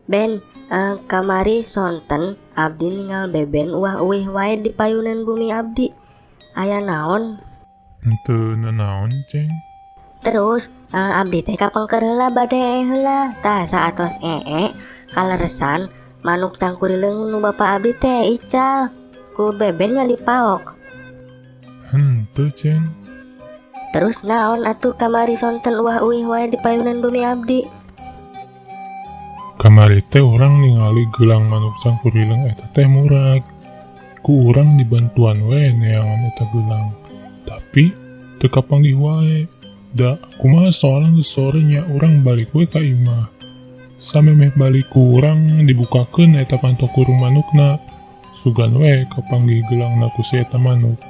Ben, kamari sonten abdi ningal Beben uwah-uwih wae di payunan bumi abdi. Aya naon? Henteu nanaon, Ceng. Terus abdi teh kapengker heula bade ee heula. Tah, saatos ee, kaleresan manuk cangkurileung nu bapa abdi teh ical. Ku Beben nya dipaok. Henteu, Ceng. Terus naon atuh kamari sonten uwah-uwih wae di payunan bumi abdi? Kamari teh urang ningali gelang manuk cangkurileung eta teh murag. Ku urang dibantuan we neangan eta gelang. Tapi teu kapanggih wae. Da kumaha, soalna geus sore nya, urang balik we ka imah. Samemeh balik, ku urang dibukakeun eta panto kurung manukna. Sugan we kapanggih gelangna ku si eta manuk.